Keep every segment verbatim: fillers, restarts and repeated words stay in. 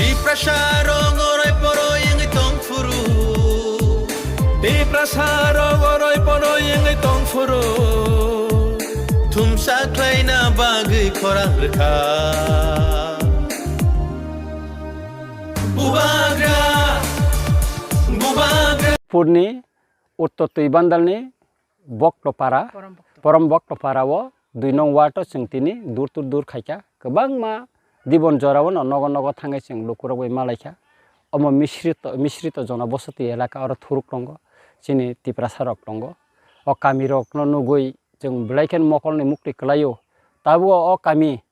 Tiprasa rok oroi poroi wngwi tong phuru. Tiprasa rok oroi poroi wngwi tong phuru. Thumsa khlaina bagwi khorang rwkha. Bubagra, bubagra. Purni Uttor Twibandalni Boktopara, Porom Bokto. Porom Boktopara o dui nong ward o chwng tini dur to dur khaikha. Kwbangma dibon jora o no nogo nogo thangwi chwng lukurok bai malaikha. Omo misrito, misrito jonobosoti elaka oro thuruk tongo, chini Tiprasa rok tongo. O kami rok no nugwi chwng belai kheno mokol ni mukti kwlaio. Tabuk o kami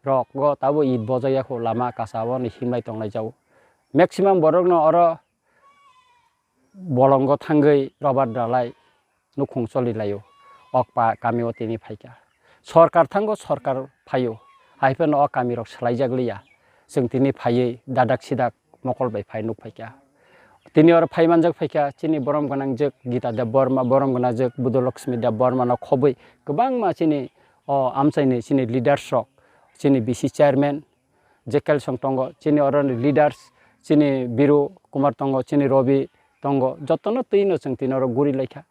rok o tabuk it bojak ya kho, lama kasa o ni himlai tonglai jago. Maximum borok no oro bolongo thangwi robar dalai nukhung choli laio. Ok pa kami o tini phaikha. Sorkar thango, sorkar phaio. Hai phano o kami rok swlai jak liya. Chwng tini phaiwi dadak sidak mokol bai phai nuk phaikha. Tini oro phai manjak phaikha chini borom gwnang jwk Gita Debbarma, borom gwnang jwk Budolokshmi Debbarma no khobwi kwbangma chini o amchaini chini leaders rok, chini B C chairman, Jekel song tongo, chini oro ni leaders, chini Biru Kumar tongo, chini Robi tongo, jotono twi no chwng tini oro guri laikha.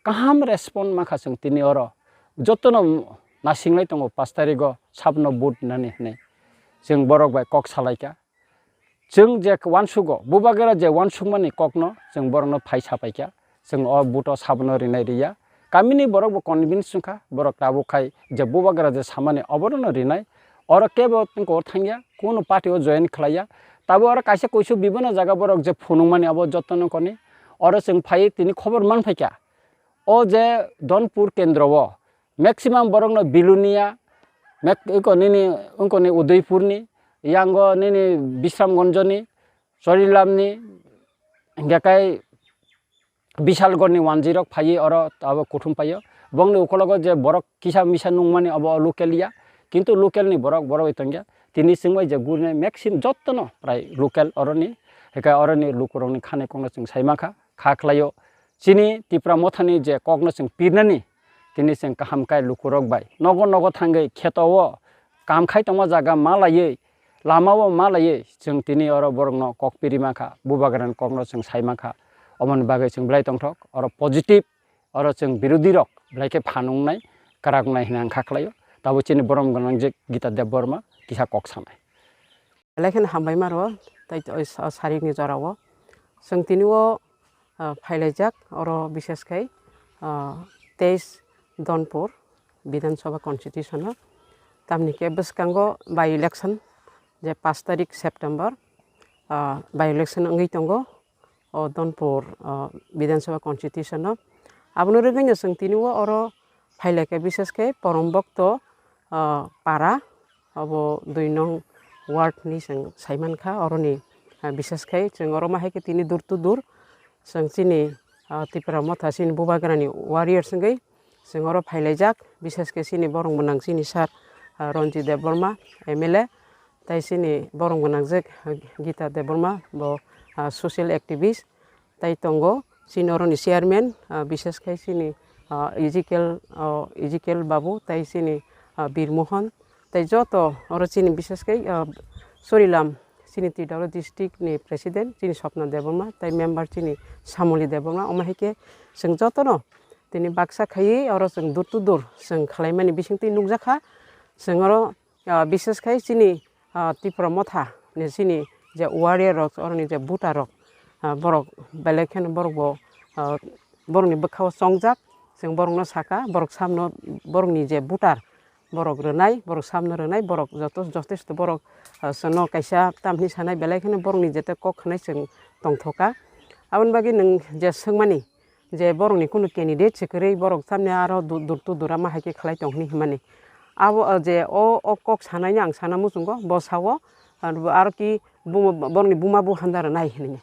Kaham respond mankha chwng tini oro. Jotono nasinglai tongo, pash tarigo sabno vote nani hinwi. Chwng borok bai kok salaikha. Chwng je uansugo, bubagra je uansukmani kokno chwng borokno phai sapaikha. Chwng o vote o sabno rinai riya. Kamini borok bo convince wngkha, borok tabuk khai je bubagra je samani oborokno rinai. Oro kebo tongko thangya, kunu party o join khlaiya. Tabuk oro kaisa kuisu bibino jaga borok je phunukmani abo jotono koni. Oro chwng phai tini khobor manphaikha. O je Donpur kendro o maximum borokno Bilonia, mek-, iko nini, ungko ni Udaipurni, yango nini Bisramganjoni, Chorilamni, hingke kai Bishalgorni wanjwi rok phaiwi oro abo kuthum paio. Bongni ukologo je borok kisa misa nungmani abo local ya, kintu local ni borok borok bai tongya. Tini chwngbai je gurine maximum jottono prai local oroni, hingke oroni lukurokni khanai kokno chwng sai mankha, kha khlaio. Chini Tipra Mothani je kokno chwng pirnani, tini chwng kaham kai lukurok bai nogo nogo thangwi kheto o kam khai tongma jaga ma laiwi, lama o ma laiwi chwng tini oro borokno kok piri mankha, bubagrani kokno chwng sai mankha. Omoni bagwi chwng belai tongthok, oro positive, oro chwng birodhi rok belai khe phan wngnai, kwrak wngnai hwnwi ang kha khlaio. Tabuk chini borom gwnang je Gita Debbarma kisa kok sanai. Belai kheno hambai maro, tai o sa-, sarikni jorao. Chwng tini o, ah, phailaijak, oro bishesh khai, ah, teis Donpur Bidhan Sabha constitution o. Tamni khe bwskango by election je pash tarik September, ah, by election wngwi tongo. O Donpur, o, Bidhan Sabha constitution o. Abono rwgwino chwng tini o oro phailaikha, bishesh khe Porom Bokto, o, para, obo dui nong ward ni chwng sai mankha, oroni, o, bishesh khe chwng oro ma hai khe tini door to door chwng chini, o, Tipra Motha chini bubagrani warriors wngwi chwng oro phailaijak, bishesh khe chini borok mwnang chini sir, o, Ranjit Debbarma, M L A, Tai chini borom gwnang je Gita Debbarma bo, ah, social activist tai tongo. Chini oroni chairman, ah, bishesh khai chini, ah, Ezekiel, ah, Ezekiel Babu tai chini, ah, Bir Mohan tai joto oro chini bishesh khai, ah, Sorilam chini T W district ni president chini Swapna Debbarma tai member chini Samoli Debbarma. Omo hai khe chwng jotono tini baksa khaiwi oro chwng door to door chwng khlaimani bisingtwi nukjakha. Chwng oro ah, bishesh khai chini, ah, Tipra Motha ni chini je warrior rok, oroni je voter rok, ah, borok belai kheno borok bo, ah, borokni bwkha o chongjak, chwng borokno saka, borok samno borokni je voter, borok rwnai, borok samno rwnai, borok joto, jotesto borok, ah, chwngno kaisa tamni sanai, belai kheno borokni jete kok khnai chwng tongthoka. Aboni bagwi nwng je swngmani, je borokni kunu candidate se kwrwi, borok tamni aro du-, dur tu dura ma hai khe khlai tong hwnwi hwnmani. Abo, o je o, o kok sanaino ang sana muchungo, bo sao, aro, aro ki buma, borokni buma bu handa rwnai hwnwi.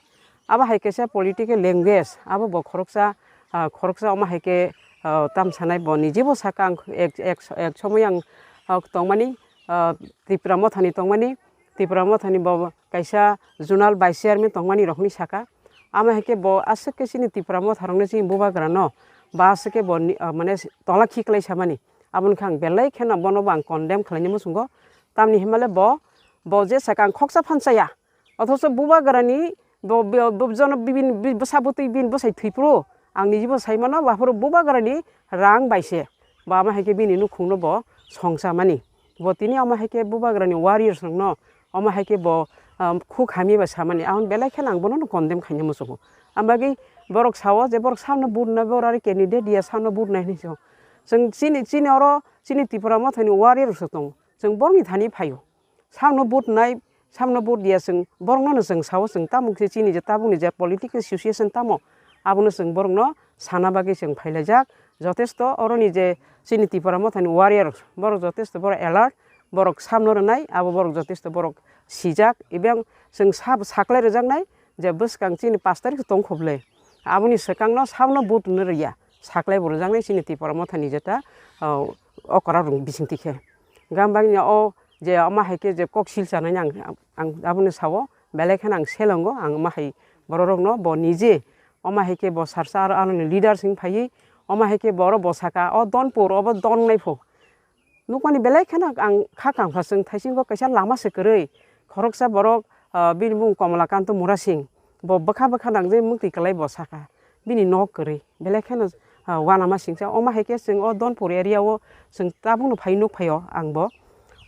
Abo hai khe se political language, abo bo khoroksa, ah, khoroksa omo hai khe, ah, tam sanai bo nijebo saka ang ek, ek, ek somoi ang, ah, tongmani, ah, Tipra Mothani tongmani, Tipra Mothani bo kaisa zonal vice chairman tongmani rok hwnwi saka. Amo hai khe bo aswk khe chini Tipra Motha rokno chini bubagra no ba aswk khe bo ni, ah, mane tola khiklai samani. Aboni khe ang belai kheno bono bo ang condemn khlaini muchungo. Tamni himale bo, bo je saka ang khoksa phan chaya. Othocho bubagrani bo, bo, bo jono bibin, bi, bwsa bwtwi bini bwsai thwi phuru ang nijibo sai mano, aphuru bubagrani rang bai se bo ama hai khe bini nukhungno bo songcha mani. Bo tini ama hai khe bubagrani warriors rokno ama hai khe bo, um, khuk hamya bai samani, ahon belai kheno ang bono condemn khaina muchungo. Ang bagwi borok sao je borok samno vote nai, borok ari candidate ya samno vote nai hinwi sao. Chwng chini, chini oro chini Tipra Mothani warriors rok tongo, chwng borokni thani phaio. Samno vote nai, samno vote ya chwng borokno no chwng sao, chwng tamo khe chini je tabukni je political situation tamo, abono chwng borokno sana bagwi chwng phailaijak. Jotesto oroni je chini Tipra Mothani warrior, borok jotesto borok alert, borok samno rwnai, abo borok jotesto borok sijak, ebeng chwng sab saklai rwjaknai je bwskang chini pash tarikh tong kho bwle. Aboni swkangno samno vote no rwya, saklai bo rwjaknai chini Tipra Mothani jeta, o, okra rok bisingtwi khe. Gam bagwi o je ama hai khe je kok sil chanai ang, ang abono sao, belai kheno ang selongo, ang ama hai borok rokno bo nije, ama hai khe bo sarsa aro anoni leaders wng phaiwi, ama hai khe borok bo saka, o Donpur, obo don nai pho. Nukmani belai kheno ang kha kamkha, chwng thaisingo kaisa lama se kwrwi, khoroksa borok, ah, bini mung Komolakanta Murasing, bo bwkha bwkha nangjak mukti kwlai bo saka, bini nok kwrwi, belai kheno, ah, uanama singcha. Omo hai khe chwng o Donpur area o chwng tabukno phai nuk phaio ang bo.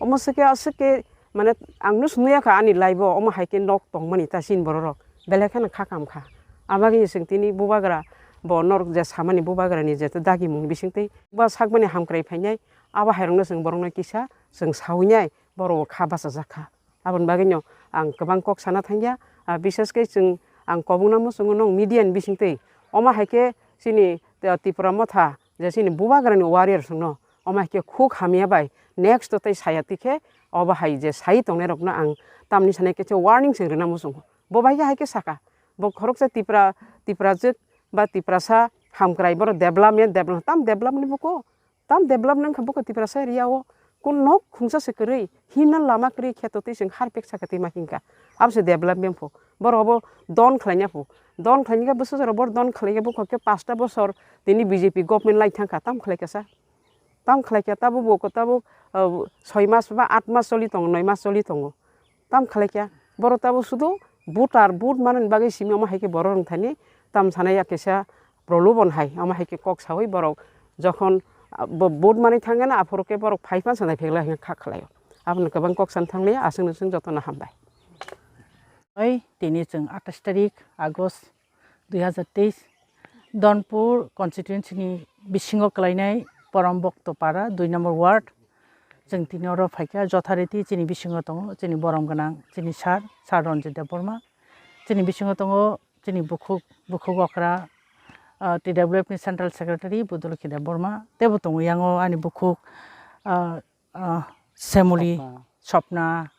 Omo swkhe aswk khe mane ang no swnwi yakha ani life o omo hai khe nok tongmani ta chini borok rok belai kheno kha kamkha. Abagwi chwng tini bubagra bo norok je samani bubagrani je dagimung bisingtwi ba sakmani hamkrai phainai, abo hairokno chwng borokno kisa chwng sawi nai borok bo kha bachajak kha. Aboni bagwino ang kwbang kok sana thangya, ah, bishesh khe chwng ang kobongno muchungo nwng media ni bisingtwi. Omo hai khe chini, ah, Tipra Motha je chini bubagrani warriors rokno omo hai khe khuk hamya bai next o tei saya twi khe obo hai je sai tongnai rokno ang tamni sanai khe warning se rwna muchungo. Bo bai khe hai khe saka, bo khoroksa Tipra, Tiprajwk ba Tiprasa hamkrai borok development, development, tam development buko. Tam development wngkha buko Tiprasa area o. Kun nok khungsa se kwrwi, himna lama kwrwi kheto twi chwng harpek saka twi ma hinkha. Abo se development pho. Borok obo don khlaina pho. Don khlaina khe bwswk jorok borok don khlaikhe bukhuk khe pasta bosor tini B J P government lai thangkha, tam khlaikha sa. Tam khlaikha tabuk bo tabuk, uh, soi mas ba at mas choli tongo, noi mas choli tongo. Tam khlaikha, borok tabuk sudu voter, vote manani bagwi simi omo hai khe borok rok thani tam sanai ya kisa prolobon hai, omo hai khe kok sawi borok jokhon, ah, bo-, vote manwi thangya na aphuru khe borok phai phan sanai phegla hwnwi kha khlaio. Abono kwbang kok san thanglia, aswk no chwng jotono hambai. Oi, tini chwng atais tarik August dui hazar teis, Donpur constituency ni bisingo kwlainai Porom Bokto Para, dui number ward. Chwng tini oro phaikha, jothariti chini bisingo tongo, chini borom gwnang, chini sir, Sir Ranjit Debbarma. Chini bisingo tongo chini bukhuk, bukhuk okra, ah, T W F ni Central Secretary Budulokhi Debbarma. Teibo tongo yango ani bukhuk, ah, ah, Semuli Sopna. Sopna.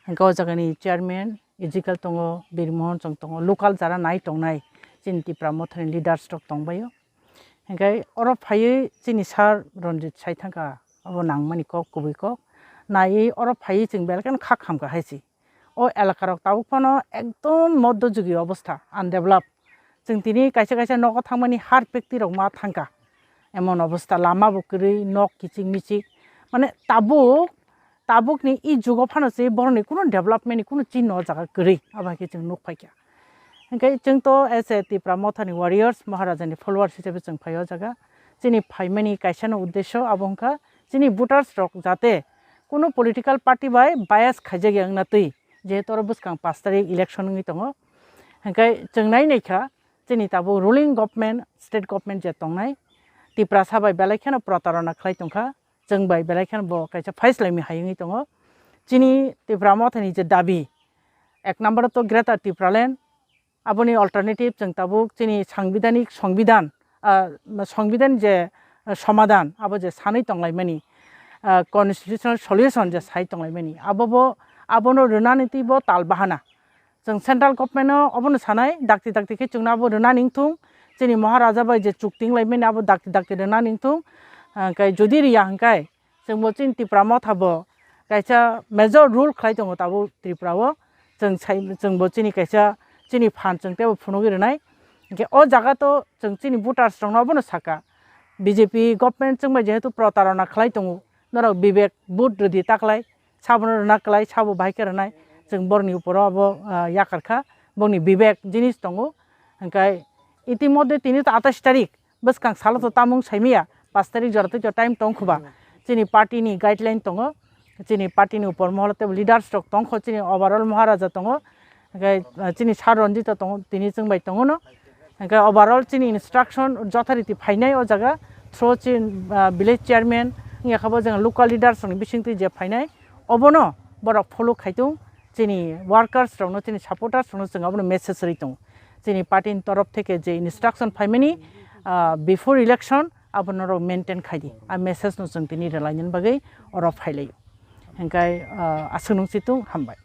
Hwnkhe o jagani chairman, Ezekiel tongo, Birmohon chwng tongo, local jara nai tongnai, chini Tipra Mothani leaders rok tongbaio. Hwnkhe oro phaiwi chini sir Ranjit sai thangkha, abo nangmani kok, kubui kok. Naiwi oro phaiwi chwng belai kheno kha khamkha hai se. O elaka rok tabuk phano ekdom moddo jugi obostha, undeveloped. Chwng tini kaisa kaisa nogo thangmani har pekti rok ma thangkha. Emon obostha, lama bo kwrwi, nok kichik michik. Mane tabuk, tabukni i jugo phano se borokni kuno development ni kuno chinno o jaga kwrwi. Abo hai khe chwng nuk phaikha. Hwnkhe chwng to as a Tipra Mothani warriors, Maharaja ni followers hisabe chwng phai o jaga. Chini phaimani kaisa no uddesho abo wngkha chini voters rok jate kuno political party bai bias khaijak ya wngna twi, jehetu oro bwskang pash tarik election wngwi tongo. Hwnkhe chwng nai naikha chini tabuk ruling government, state government je tongnai, Tiprasa bai belai kheno protarona khlai tongkha. Chwng bai belai kheno bo kaisa phaislaimani hai wngwi tongo. Chini Tipra Mothani je dabi, ek number to Greater Tipraland, aboni alternative chwng tabuk chini sangbidanik songbidan, ah, songbidan je, ah, somadan, abo je sanwi tonglaimani, ah, constitutional solution je sai tonglaimani, abo bo, abono rwnani twi bo tal bahana. Chwng central government no obono sanai, dakti dakti khe chwngno abo rwna ningthung, chini Maharaja bai je chukti wnglaimani abo dakti dakti rwna ningthung, ah, hwnkhe jodi riya hwnkhe chwngbo chini Tipra Motha bo kaisa major role khlai tongo tabuk Tripura o, chwng sai, chwngbo chini kaisa chini phan chwng teibo phunugwi rwnai, hwnkhe o jaga to chwng chini voters rokno obono saka, B J P government chwngbai jehetu protarona khlai tongo, norok bibek vote rwdi taklai, sabono rwna kwlai, sabo bahai khe rwnai. chwng borokni uporo abo, ah, yakar kha, bongni bibek jinis tongo. Hwnkhe itimodhe tini to atais tarik, bwskang salo to tamung saimaya, pash tarik jora twi to time tong khuba. Chini party ni guideline tongo, chini party ni upor moholo tei leaders rok tong kho, chini overall Maharaja tongo, hwnkhe, ah, chini Sir Ranjit to tongo, tini chwng bai tongo no. Hwnkhe overall chini instruction jothariti phainai o jaga through chini, ah, village chairman, wngya kha bo jwng local leaders rokni bisingtwi je phainai, obono borok follow khaitung, chini workers rokno, chini supporters rokno chwng abono message rwi tongo. Chini party ni torof theke je instruction phaimani, ah, before election abono rok maintain khaidi. A message no chwng tini rwlainani bagwi oro phailaio. Hwnkhe, ah, aswk nung chitung, hambai.